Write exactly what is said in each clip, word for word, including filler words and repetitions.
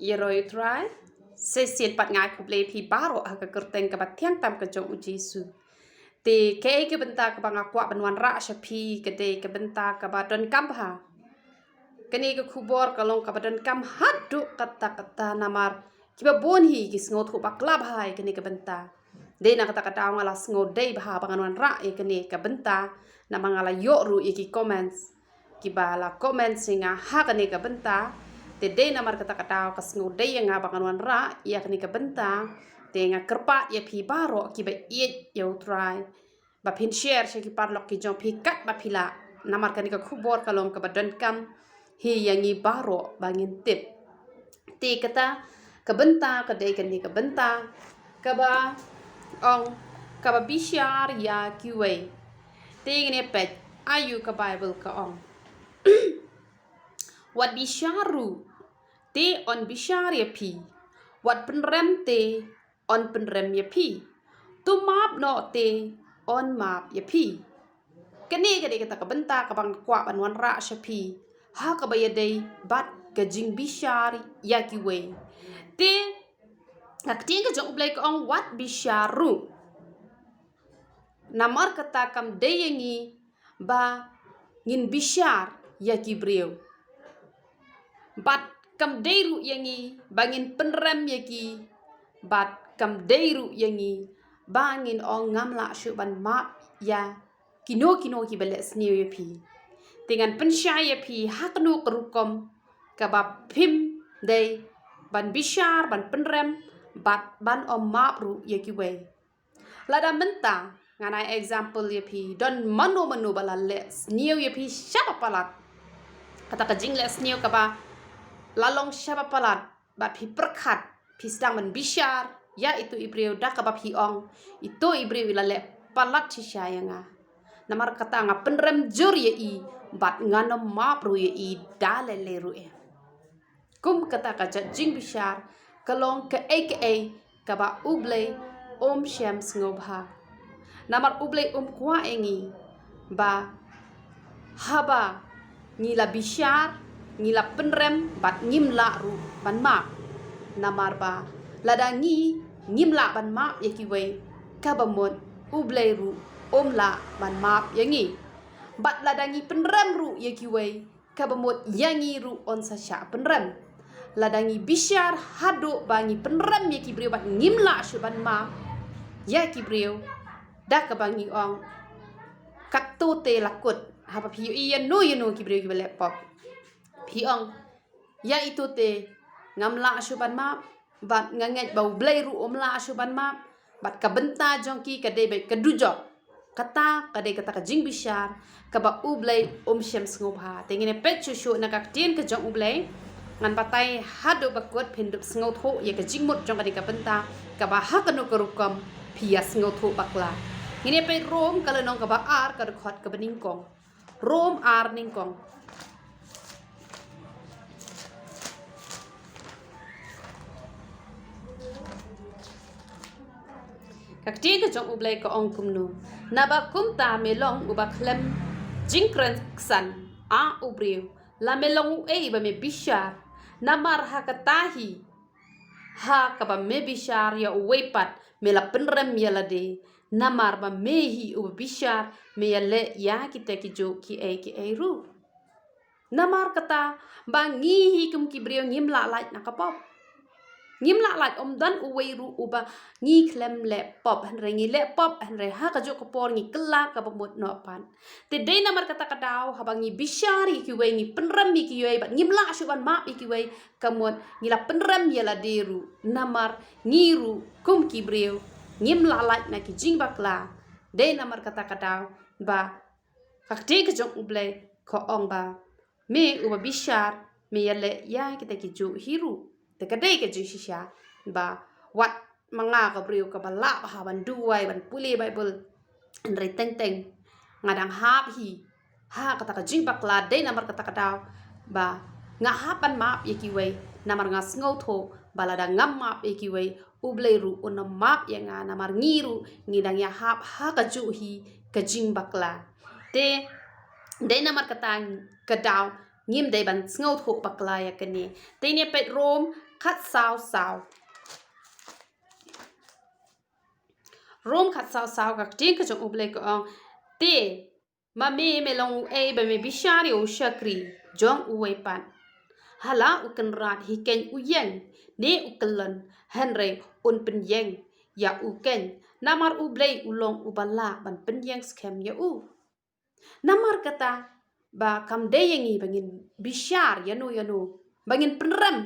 Ïaroh ïa u Trai. Shisien pat nga ai khublei phi baroh ha ka kyrteng kaba thiang tam ka jong u Jisu. Te kaei ka bynta kaba nga kwah ban wanrah sha phi ka dei ka bynta kaba donkam bha. Kane ka khubor ka long kaba donkam haduh katta katta namar kiba bun hi ki sngewthuh bakla bha ïa kane ka bynta. Dei na kata ka daw nga la sngewdei bha ba ngan wanrah ïa kane ka bynta namar nga la ïoh ruh ïa ki comments kiba la comment ïa nga ha kane ka bynta. Te dei namar kata ka daw ka sngewdei ïa nga ba ngan wanrah ïa kane ka bynta. Te nga kyrpad ïa phi baroh kiba ïeit ïa u Trai ba phin share sha ki paralok ki jong phi katba phi lah. Namar kane ka khubor ka long kaba donkam hi ïa ngi baroh ba ngin tip. Te kata ka bynta ka dei kane ka bynta kaba ong kaba bishar ïa kiwei. Te ngin ïa peit aïu ka Baibl ka ong. Wat bishar ruh te yn bishar ïa phi. Wat pynrem te yn pynrem ïa phi. To map noh te yn map ïa phi. Kane ka dei kata ka bynta kaba nga kwah ban wanrah sha phi ha kaba ïadei bad ka jingbishar ïa kiwei. Te ka ktien ka jong u Blei ka ong wat bishar ruh. Namar kata kam dei ïa ngi ba ngin bishar ïa ki briew. Bad kam dei ruh ïa ngi ba ngin pynrem ïa ki. Bad kam dei ruh ïa ngi ba ngin ong ngam lah shuh ban map ïa kino kino kiba leh sniew ïa phi. Te ngan pynshai ïa phi ha kano ka rukom kaba phim dei ban bishar, ban pynrem bad ban ym map ruh ïa kiwei. Lada mynta ngan ai example ïa phi, don mano mano ba la leh sniew ïa phi shaba palat. Kata ka jingleh sniew kaba la long shaba palat, ba phi pyrkhat, phi sdang ban bishar ïa ito i briew da kaba phi ong, ito i briew i la leh palat shisha ïa nga. Namar kata nga pynrem jur ïa i bad ngan ym map ruh ïa i da lei lei ruh eh. Kum kata ka jait jingbishar ka long kaei kaei kaba U Blei um shem sngewbha. Namar U Blei um kwah ïa ngi ba haba ngi la bishar, ngi la pynrem bad ngim lah ruh ban map. Namar ba lada ngi ngim lah ban map ïa kiwei, kaba mut U Blei ruh um lah ban map ïa ngi. Bad lada ngi pynrem ruh ïa kiwei, kaba mut ïa ngi ruh un sa shah pynrem. Lada ngi bishar haduh ba ngi pynrem ïa ki briew bad ngim lah shuh ban map ïa ki briew, da kaba ngi ong, katto te la kut. Haba phi ïohi ïano ïano ki briew kiba leh pop, phi ong, ïa ito te ngam lah shuh ban map, bad nga ngeit ba U Blei ruh um lah shuh ban map. Bad ka bynta jong ki ka dei beit ka dujok. Kata ka dei kata ka jingbishar kaba U Blei um shem sngewbha. Te ngin ïa peit shuh shuh na ka ktien ka jong U Blei. Ngan batai haduh ba kut phin dup sngewthuh ïa ka jingmut jong kane ka bynta kaba ha kano ka rukom phi ïa sngewthuh bakla. Ngin ïa peit Rom ka lynnong kaba ar ka dkhot kaba nyngkong. Rom ar nyngkong. Ka ktien ka jong U Blei ka ong kumno. Naba kumta me long uba khlem jingkren ksan, A U briew, la me long uei ba me bishar? Namar ha kata hi ha kaba me bishar ïa uwei pat, me la pynrem ïa lade. Namar ba me hi uba bishar, me ïaleh ïa kita kijuh kiei kiei ruh. Namar kata ba ngi hi kum ki briew ngim lah lait na ka pop. Ngim lah lait, ym don uwei ruh uba ngi khlem leh pop, hynrei ngi leh pop, hynrei ha kajuh ka por ngi kylla kaba mut noh pat. Te dei namar kata ka daw haba ngi bishar ïa kiwei, ngi pynrem ïa kiwei bad ngim lah shuh ban map ïa kiwei, ka mut ngi la pynrem ïa lade ruh. Namar ngi ruh kum ki briew ngim lah lait na ki jingbakla. Dei namar kata ka daw ba ka ktien ka jong U Blei ka ong ba me uba bishar, me ïaleh ïa kita kijuh hi ruh. Te ka dei ka jingshisha ba wat ma nga ka briew kaba lah bha ban duwai, ban pule Baibl, hynrei teng teng nga dang hap hi ha kata ka jingbakla. Dei namar kata ka daw ba nga hap ban map ïa kiwei, namar nga sngewthuh ba lada ngam map ïa kiwei, U Blei ruh un ym map ïa nga, namar ngi ruh ngi dang ïahap ha kajuh hi ka jingbakla. Te dei namar kata ka daw ngim dei ban sngewthuh bakla ïa kane. Te ngin ïa peit Rom khatsaw saw. Rom khatsaw saw, ka ktien ka jong U Blei ka ong, te ma me me long uei ba me bishar ïa u shakri jong uwei pat? Hala u kynrad hi keiñ u ïeng ne u kyllon, hynrei un pynïeng ïa u keiñ, namar U Blei u long uba lah ban pynïeng skhem ïa u. Namar kata ba kam dei ïa ngi ba ngin bishar ïa no ïa no, ba ngin pynrem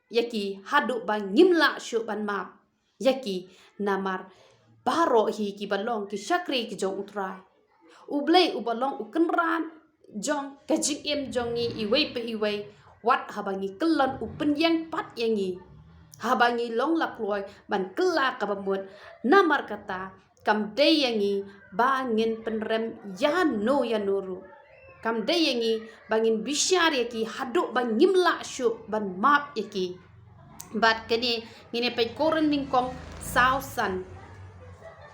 ïa ki haduh ba ngim lah shuh ban map ïa ki, namar baroh hi kiba long ki shakri ki jong U Trai. U Blei uba long u kynrad jong ka jingim jong ngi iwei pa iwei, wat haba ngi kyllon u pynïeng pat ïa ngi. Haba ngi long la kloi ban kylla kaba mut, namar kata kam dei ïa ngi ba ngin pynrem ïa no ïa no ruh. Kam dei ïa ngi ba ngin bishar ïa ki haduh ba ngim lah shuh ban map ïa ki. Bad kane ngin ïa peit Korinth nyngkong saw san.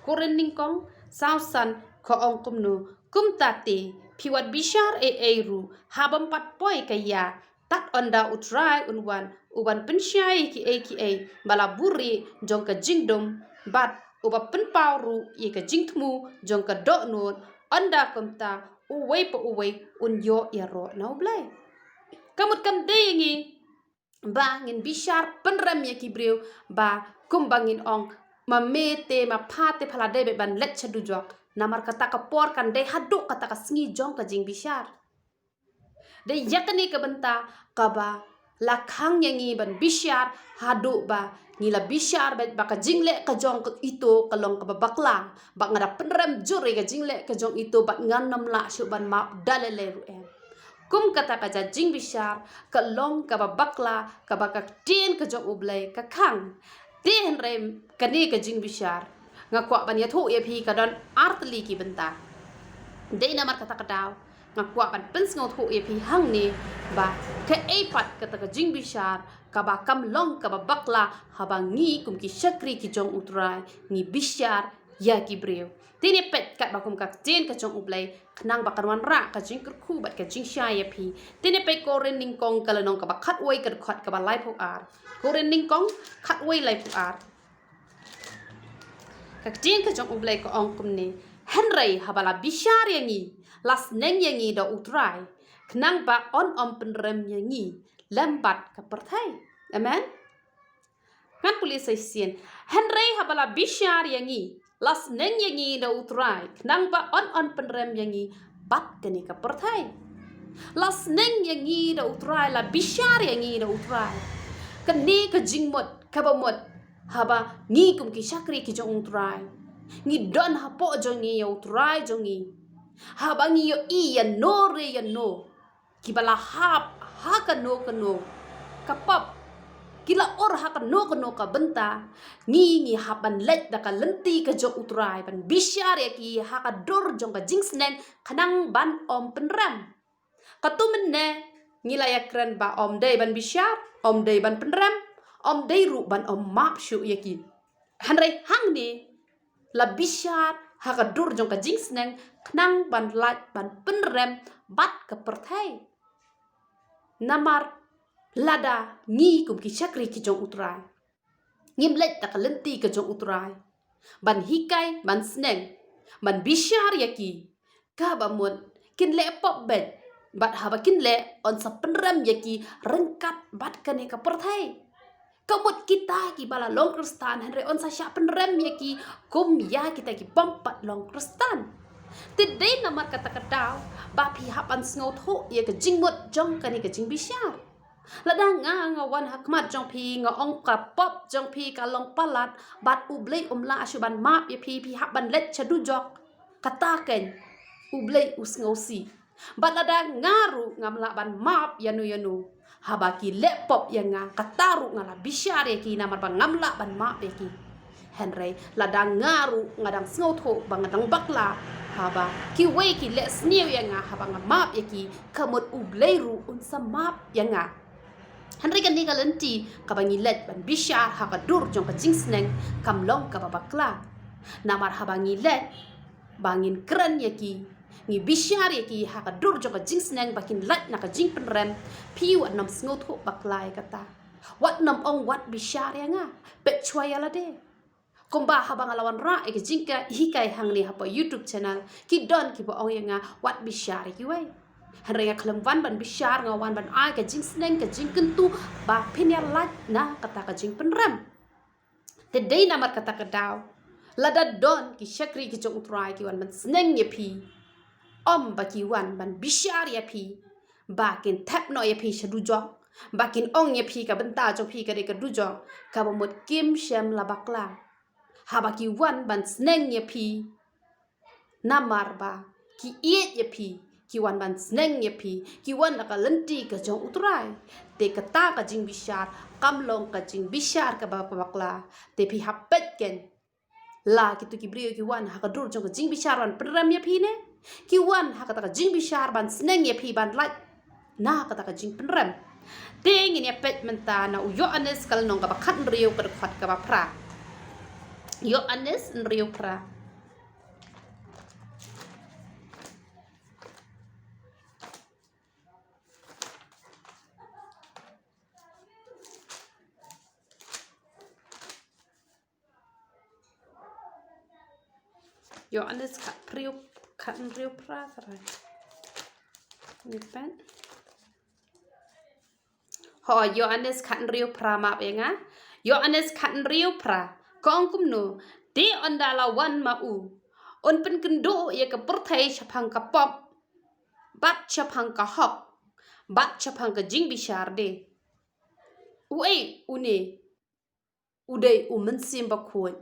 Korinth nyngkong saw san ka ong kumno, kumta te phi wat bishar ei ei ruh, ha bym pat poi ka ïa, tad ynda U Trai un wan, uban pynshai kiei kiei ba la buhrieh jong ka jingdum, bad uba pynpaw ruh ïa ka jingthmu jong ka dohnud, ynda kumta uwei pa uwei un ïoh ïaroh na U Blei. Ka mut kam dei ïa ngi ba ngin bishar pynrem ïa ki briew, ba kumba ngin ong, ma me te ma pha te pha la dei beit ban leit sha dujok. Namar kata ka por kan dei haduh kata ka sngi jong ka jingbishar. Dei ïa kane ka bynta kaba la khang ïa ngi ban bishar haduh ba ngi la bishar beit ba ka jingleh ka jong ka ito ka long kaba bakla, ba nga da pynrem jur ïa ka jingleh ka jong ito bad ngan ym lah shuh ban map da lei lei ruh em. Kum kata ka jait jingbishar ka long kaba bakla, kaba ka ktien ka jong U Blei ka khang. Te hynrei kane ka jingbishar nga kwah ban ïathuh ïa phi ka don ar tylli ki bynta. Dei namar kata ka daw nga kwah ban pynsngewthuh ïa phi hangne ba kaei pat kata ka jingbishar kaba kam long kaba bakla haba ngi kum ki shakri ki jong U Trai ngi bishar ïa ki briew. Te ngin peit katba kum ka ktien ka jong U Blei khnang ba kan wanrah ka jingkyrkhu bad ka jingshai ïa phi. Te ngin peit Korinth nyngkong ka lynnong kaba khatwei ka dkhot kaba laiphew ar. Korinth nyngkong khatwei laiphew ar. Ka ktien ka jong U Blei ka ong kumne, hynrei haba la bishar ïa ngi, la sneng ïa ngi da U Trai, khnang ba un ym pynrem ïa ngi lem bad ka pyrthei. Amen. Ngan pule sa shisien. Hynrei haba la bishar ïa ngi, la sneng ïa ngi da U Trai, khnang ba un ym pynrem ïa ngi bad kane ka pyrthei. La sneng ïa ngi da U Trai, la bishar ïa ngi da U Trai. Kane ka jingmut kaba mut haba ngi kum ki shakri ki jong U Trai ngi don hapoh jong ngi ïa U Trai jong ngi. Haba ngi ïohi ïa no re ïa no kiba la hap ha kano kano ka pop, ki la ur ha kano kano ka bynta, ngi ngi hap ban leit da ka lynti ka jong U Trai ban bishar ïa ki ha ka dur jong ka jingsneng khnang ban ym pynrem. Katto mynne ngi la ïakren ba ym dei ban bishar, ym dei ban pynrem, ym dei ruh ban ym map shuh ïa ki. Hynrei hangne la bishar ha ka dur jong ka jingsneng khnang ban lait ban pynrem bad ka pyrthei. Namar lada ngi kum ki shakri ki jong U Trai ngim leit da ka lynti ka jong U Trai ban hikai, ban sneng, ban bishar ïa ki, kaba mut kin leh pop beit, bad haba kin leh un sa pynrem ïa ki ryngkat bad kane ka pyrthei. Ka mut kita kiba la long Khristan hynrei un sa shah pynrem ïa ki kum ïa kita ki bym pat long Khristan. Te dei namar kata ka daw ba phi hap ban sngewthuh ïa ka jingmut jong kane ka jingbishar. Lada nga nga wan ha khmat jong phi nga ong ka pop jong phi ka long palat bad U Blei um lah shuh ban map ïa phi, phi hap ban leit sha dujok, kata keiñ U Blei u sngewsih. Bad lada nga ruh ngam lah ban map ïa no ïa no, haba ki leh pop ïa nga, kata ruh nga la bishar ïa ki namar ba ngam lah ban map ïa ki. Hynrei lada nga ruh nga dang sngewthuh ba nga dang bakla, haba kiwei ki leh sniew ïa nga haba nga map ïa ki, ka mut U Blei ruh un sa map ïa nga. Hynrei kane ka lynti kaba ngi leit ban bishar ha ka dur jong ka jingsneng kam long kaba bakla. Namar haba ngi leit ba ngin kren ïa ki, ngi bishar ïa ki ha ka dur jong ka jingsneng ba kin lait na ka jingpynrem, phi wat nym sngewthuh bakla ïa kata. Wat nym ong wat bishar ïa nga. Peit shuwa ïa lade. Kumba haba nga la wanrah ïa ka jinghikai hangne hapoh YouTube channel, ki don kiba ong ïa nga wat bishar ïa kiwei. Hynrei nga khlem wan ban bishar, nga wan ban ai ka jingsneng, ka jingkyntu ba phin ïa lait na kata ka jingpynrem. Te dei namar kata ka daw, lada don ki shakri ki jong U Trai ki wan ban sneng ïa phi, ym ba ki wan ban bishar ïa phi, ba kin thep noh ïa phi sha dujok, ba kin ong ïa phi ka bynta jong phi ka dei ka dujok, kaba mut kim shym la bakla. Haba ki wan ban sneng ïa phi, namar ba ki ïeit ïa phi, ki wan ban sneng ïa phi, ki wan da ka lynti ka jong U Trai. Te kata ka jingbishar kam long ka jingbishar kaba bakla. Te phi hap peit kein, la kitu ki briew ki wan ha ka dur jong ka jingbishar ban pynrem ïa phi ne ki wan ha kata ka jingbishar ban sneng ïa phi ban lait na kata ka jingpynrem. Te ngin ïa peit mynta na u Ïoannis ka lynnong kaba khathynriew ka dkhot kaba phra. Ïoannis hynriew phra. Ïoannis khathynriew, khathynriew phra, trai. Ni pen. Ho, Ïoannis khathynriew phra, map ïa nga. Ïoannis khathynriew phra. Ka ong kumno, te ynda la wan ma u, un pynkynduh ïa ka pyrthei shaphang ka pop, bad shaphang ka hok, bad shaphang ka jingbishar de. Uei une? U dei u Mynsiem Bakhuid.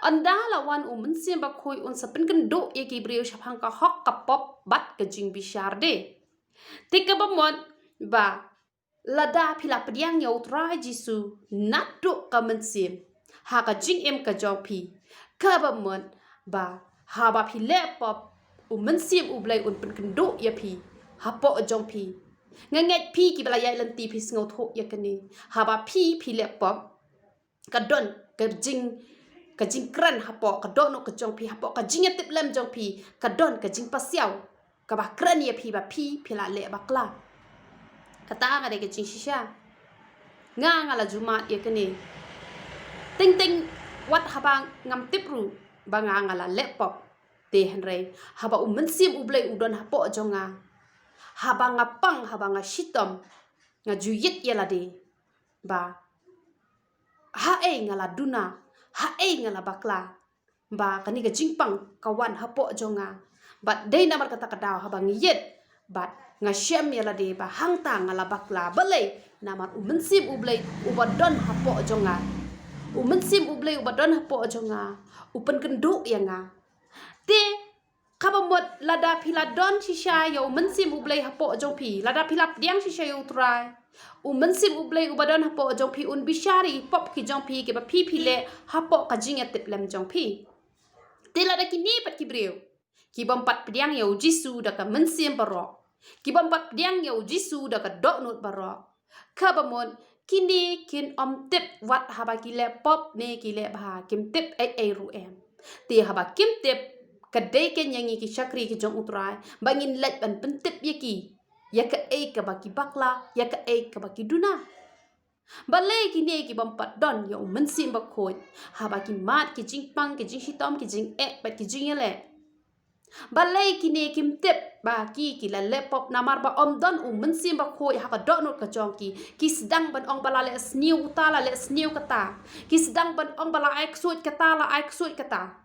Ynda la wan u Mynsiem Bakhuid un sa pynkynduh ïa ki briew shaphang ka hok, ka pop bad ka jingbishar de. Te kaba mut ba lada phi la pdiang ïa U Trai Jisu naduh ka mynsiem ha ka jingim ka jong phi, kaba mut ba haba phi leh pop, u Mynsiem U Blei un pynkynduh ïa phi hapoh jong phi. Nga ngeit phi kiba la ïaid lynti phi sngewthuh ïa kane. Haba phi, phi leh pop, ka don ka jing, ka jingkren hapoh ka dohnud ka jong phi, hapoh ka jingïatiplem jong phi, ka don ka jingpasiaw kaba kren ïa phi ba phi, phi la leh bakla. Kata nga dei ka jingshisha. Nga, nga la ju mad ïa kane. Teng teng wat haba ngam tip ruh ba nga, nga la leh pop. Te hynrei haba u Mynsiem U Blei u don hapoh jong nga, haba nga pang, haba nga shitom, nga ju ïit ïa lade ba haei nga la duna, haei nga la bakla, ba kane ka jingpang ka wan hapoh jong nga. Bad dei namar kata ka daw haba nga ïit bad nga shem ïa lade ba hangta nga la bakla. Balei? Namar u Mynsiem U Blei uba don hapoh jong nga, u Mynsiem U Blei uba don hapoh jong nga u pynkynduh ïa nga. Te kaba mut lada phi la don shisha ïa u Mynsiem U Blei hapoh jong phi, lada phi la pdiang shisha ïa U Trai, u Mynsiem U Blei uba don hapoh jong phi un bishar ïa ki pop ki jong phi kiba phi, phi leh hapoh ka jingïatiplem jong phi. Te lada kine pat ki briew ki bym pat pdiang ïa u Jisu da ka mynsiem baroh, ki bym pat pdiang ïa u Jisu da ka dohnud baroh, kaba mut kine kin ym tip wat haba ki leh pop ne ki leh bha, kim tip ei ei ruh em. Te haba kim tip, ka dei kein ïa ngi ki shakri ki jong U Trai ba ngin leit ban pyntip ïa ki ïa kaei kaba ki bakla, ïa kaei kaba ki duna. Balei kine ki bym pat don ïa u Mynsiem Bakhuid, haba ki mad ki jingpang, ki jingshitom, ki jingeh bad ki jingïaleh? Balei kine kim tip ba ki, ki la leh pop? Namar ba ym don u Mynsiem Bakhuid ha ka dohnud ka jong ki. Ki sdang ban ong ba la leh sniew uta, la leh sniew kata. Ki sdang ban ong ba la ai ksuid kata, la ai ksuid kata.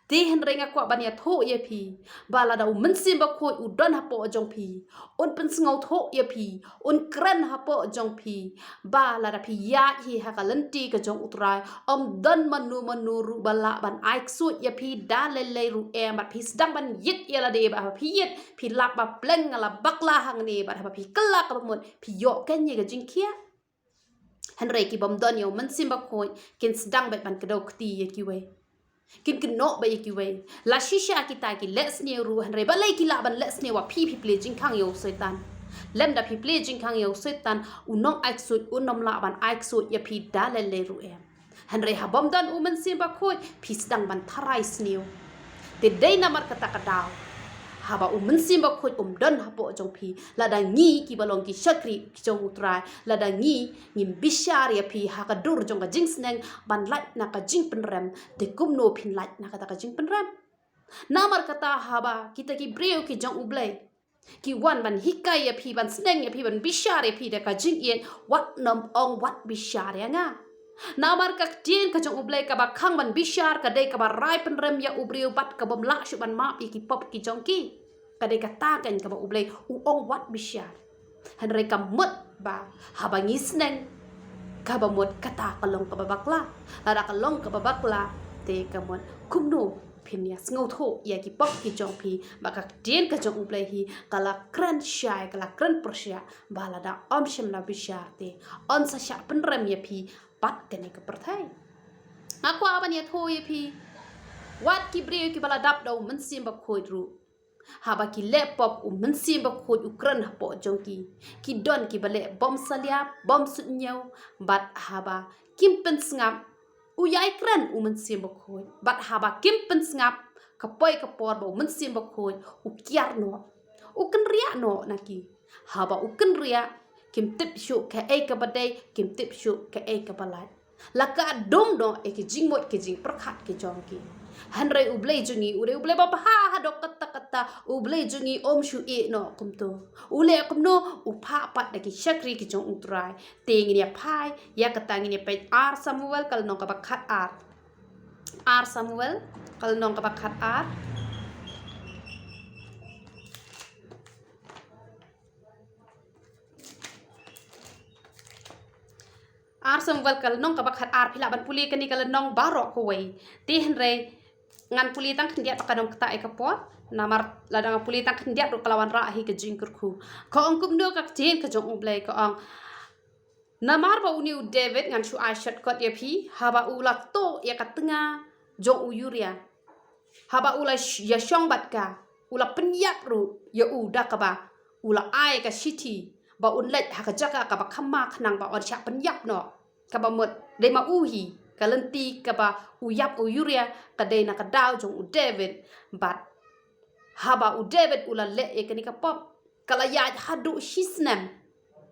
Te hynrei nga kwah ban ïathuh ïa phi ba lada u Mynsiem Bakhuid u don hapoh jong phi, un pynsngewthuh ïa phi, un kren hapoh jong phi, ba lada phi ïaid hi ha ka lynti ka jong U Trai, ym don mano mano ruh ba lah ban ai ksuid ïa phi da lei lei ruh em. Bad phi sdang ban ïit ïa lade, bad haba phi ïit phi lap ba pleng nga la bakla hangne, bad haba phi kylla kaba mut phi ïoh kein ïa ka jingkhiah. Hynrei ki bym don ïa u Mynsiem Bakhuid kin sdang beit ban kdew kti ïa kiwei, kin kynnoh beit ïa kiwei. La shisha kita ki leh sniew ruh, hynrei balei ki lah ban leh sniew? Ba phi, phi plie jingkhang ïa u Soitan. Lymda phi plie jingkhang ïa u Soitan, u nong ai ksuid un ym lah ban ai ksuid ïa phi da lei lei ruh em. Hynrei ha bym don u Mynsiem Bakhuid, phi sdang ban tharai sniew. Te dei namar kata ka daw, Haba u Mynsiem Bakhuid um don hapoh jong phi, lada ngi kiba long ki shakri ki jong U Trai, lada ngi ngim bishar ïa phi ha ka dur jong ka jingsneng ban lait na ka jingpynrem, te kumno phin lait na kata ka jingpynrem? Namar kata haba kita ki briew ki jong U Blei ki wan ban hikai ïa phi, ban sneng ïa phi, ban bishar ïa phi da ka jingïeit, wat nym ong wat bishar ïa nga. Namar ka ktien ka jong U Blei kaba khang ban bishar ka dei kaba rai pynrem ïa u briew bad ka bym lah shuh ban map ïa ki pop ki jong ki. Ka dei kata keiñ kaba U Blei u ong wat bishar. Hynrei ka mut ba haba ngi sneng, kaba mut kata ka long kaba bakla. Lada ka long kaba bakla, te ka mut kumno phin ïa sngewthuh ïa ki pop ki jong phi, ba ka ktien ka jong U Blei hi ka la kren shai, ka la kren pyrshah ba lada ym shym la bishar te yn sa shah pynrem ïa phi bad kane ka pyrthei. Nga kwah ban ïathuh ïa phi, wat ki briew kiba la dap da u Mynsiem Bakhuid ruh, haba ki leh pop u Mynsiem Bakhuid u kren hapoh jong ki. Ki don kiba leh bymsalia, bymsuidñiew, bad haba kim pynsngap, u ïai kren u Mynsiem Bakhuid. Bad haba kim pynsngap, ka poi ka por ba u Mynsiem Bakhuid u kiar noh, u kynriah noh na ki. Haba u kynriah, kim tip shuh kaei kaba dei, kim tip shuh kaei kaba lait. La ka dum noh ïa ki jingmut ki jingpyrkhat ki jong ki. Hynrei U Blei jong ngi u dei U Blei babha haduh katta katta. U Blei jong ngi um shu ïeh noh kumto. U leh kumno? U phah pat da ki shakri ki jong U Trai. Te ngin ïa phai ïa kata, ngin ïa peit Ar Samuel ka lynnong kaba khatar. Ar Samuel ka lynnong kaba khatar. Ar Samuel ka lynnong kaba khatar, phi lah ban pule kane ka lynnong baroh kawei. Te hynrei ngan pule tang khyndiat ba ka dang ktah ïa ka por. Namar lada nga pule tang khyndiat ruh ka la wanrah hi ka jingkyrkhu. Ka ong kumno ka ktien ka jong U Blei, ka ong: Namar ba une u David, ngan shu ai shortcut ïa phi, haba u la tuh ïa ka tnga jong u Uriah, haba u la sh-, ïa shong bad ka, u la pynïap ruh ïa u da kaba u la ai ka shithi ba un leit ha ka jaka kaba kham ma khnang ba un shah pynïap noh. Kaba mut dei ma u hi, ka lynti kaba u ïap u Uriah ka dei na ka daw jong u David. Bad haba u David u la leh ïa kane ka pop, ka la ïaid haduh shisnem.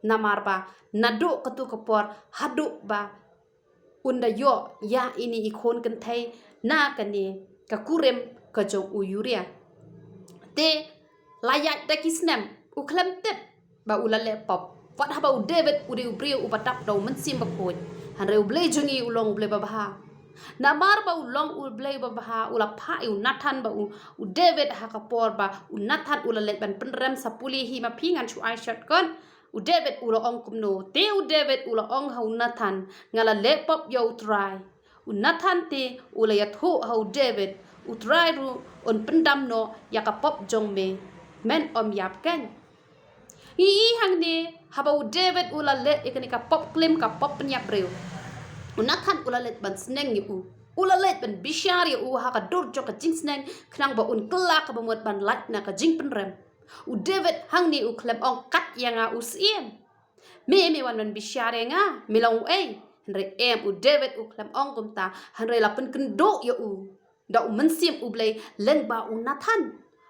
Namar ba naduh katu ka por haduh ba un da ïoh ïa ine i khun kynthei na kane ka kurim ka jong u Uriah. Te la ïaid da ki snem, u khlem tip ba u la leh pop. Wat haba u David u dei u briew uba dap da u Mynsiem Bakhuid, hynrei U Blei jong ngi u long U Blei babha. Namar ba u long U Blei babha, u la phah ïa u Nathan ba u, u David, ha ka por ba u Nathan u la leit ban pynrem. Sa pule hi ma phi, ngan shu ai shortcut. U David u la ong kumno? Te u David u la ong ha u Nathan: Nga la leh pop ïa U Trai. U Nathan te u la ïathuh ha u David: U Trai ruh un pyndam noh ïa ka pop jong me, men ym ïap keiñ. Ngi i hangne, haba u David u la leh ïa kane ka pop klim, ka pop pynïap briew, u Nathan u la leit ban sneng ïa u. U la leit ban bishar ïa u ha ka dur jong ka jingsneng, khnang ba un kylla kaba mut ban lait na ka jingpynrem. U David hangne u khlem ong kat ïa nga u syiem. Me, me wan ban bishar ïa nga, me long uei? Hynrei em, u David u khlem ong kumta, hynrei la pynkynduh ïa u da u Mynsiem U Blei lyngba u Nathan.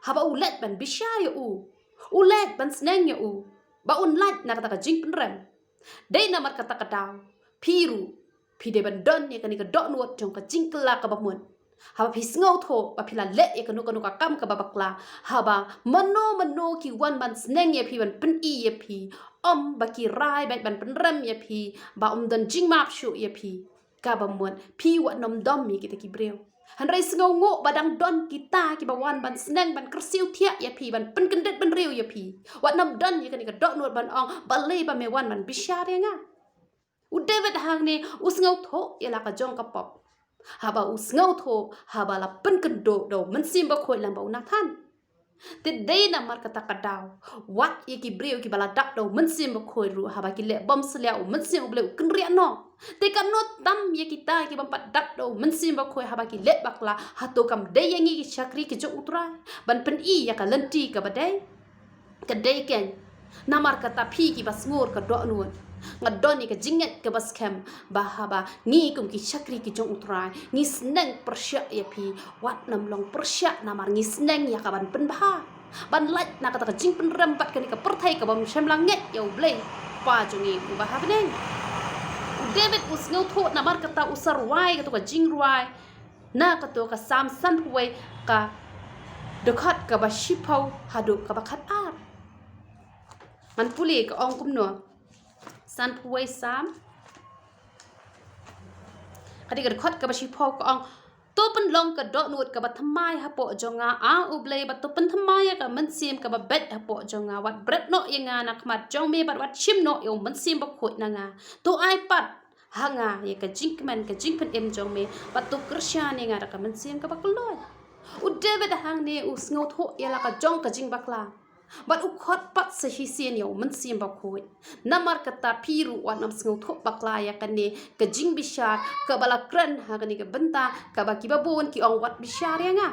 Haba u leit ban bishar ïa u, u leit ban sneng ïa u ba un lait na kata ka jingpynrem. Dei namar kata ka daw phi ruh phi dei ban don ïa kane ka dohnud jong ka jingkylla kaba mut. Haba phi sngewthuh ba phi la leh ïa kano kano ka kam kaba bakla, haba mano mano ki wan ban sneng ïa phi, ban pyni ïa phi, ym ba ki rai beit ban pynrem ïa phi, ba ym don jingmap shuh ïa phi, kaba mut phi wat nym dom ïa kita ki briew. Hynrei sngewnguh ba dang don kita kiba wan ban sneng, ban kyrsiew thiah ïa phi, ban pynkyndit bynriew ïa phi. Wat nym don ïa kane ka dohnud ban ong balei ba me wan ban bishar ïa nga. U David hangne u sngewthuh ïa la ka jong ka pop. Haba u sngewthuh, haba la pynkynduh da u Mynsiem Bakhuid lyngba u Nathan. Te dei namar kata ka daw, wat ïa ki briew kiba la dap da u Mynsiem Bakhuid ruh, haba ki leh bymsalia, u Mynsiem U Blei u kynriah noh. Te katno tam ïa kita ki bym pat dap da u Mynsiem Bakhuid, haba ki leh bakla, hato kam dei ïa ngi ki shakri ki jong U Trai ban pyni ïa ka lynti kaba dei? Ka dei keiñ. Namar kata phi kiba sngur ka dohnud, nga don ïa ka jingngeit kaba skhem ba haba ngi kum ki shakri ki jong U Trai ngi sneng pyrshah ïa phi, wat nym long pyrshah, namar ngi sneng ïa ka ban pynbha. ban lait na kata ka jingpynrem bad kane ka pyrthei ka bym shym la ngeit ïa U Blei Pa jong ngi uba ha bneng. U David u sngewthuh namar kata u sa rwai kato ka jingrwai na kato ka Salm sanphew wei, ka dkhot kaba shiphew haduh kaba khatar. Ngan pule ka ong kumno. Sanphew wei Salm, ka dei ka dkhot kaba shiphew, ka ong: To pynlong ka dohnud kaba thymmai hapoh jong nga, A U Blei, bad to pynthymmai ïa ka mynsiem kaba beit hapoh jong nga. Wat bret noh ïa nga na khmat jong me, bad wat shim noh ïa U Mynsiem Bakhuid na nga. To ai pat ha nga ïa ka jingkmen ka jingpynim jong me, bad to kyrshan ïa nga da ka mynsiem kaba kloi. U David hangne u sngewthuh ïa la ka jong ka jingbakla, bad u khot pat sa shisien ïa U Mynsiem Bakhuid. Namar kata phi ruh wat nym sngewthuh bakla ïa kane ka jingbishar kaba la kren ha kane ka bynta, kaba kiba bun ki ong: Wat bishar ïa nga.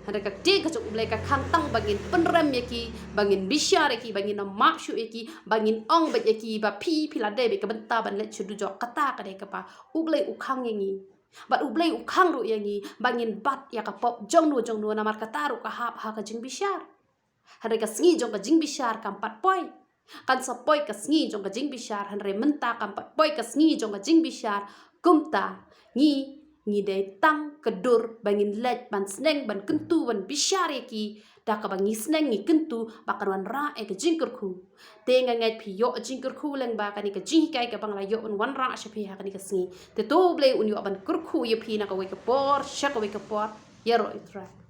Hynrei ka ktien ka jong U Blei ka khang tang ba ngin pynrem ïa ki, ba ngin bishar ïa ki, ba ngin nym map shuh ïa ki, ba ngin ong beit ïa ki ba phi, phi la dei beit ka bynta ban leit sha dujok. Kata ka dei kaba U Blei u khang ïa ngi. Bad U Blei u khang ruh ïa ngi ba ngin bat ïa ka pop jongno jongno, namar kata ruh ka hap ha ka jingbishar. Hynrei ka sngi jong ka jingbishar kam pat poi. Kan sa poi ka sngi jong ka jingbishar, hynrei mynta kam pat poi ka sngi jong ka jingbishar. Kumta ngi, ngi dei tang ka dur ba ngin leit ban sneng ban kyntu ban bishar ïa ki, da kaba ngi sneng ngi kyntu ba kan wanrah ïa ka jingkyrkhu. Te nga ngeit phi ïoh jingkyrkhu lyngba kane ka jinghikai kaba nga la ïoh ban wanrah sha phi ha kane ka sngi. Te to U Blei un ïoh ban kyrkhu ïa phi na kawei ka por sha kawei ka por. Ïaroh Ïa Trai.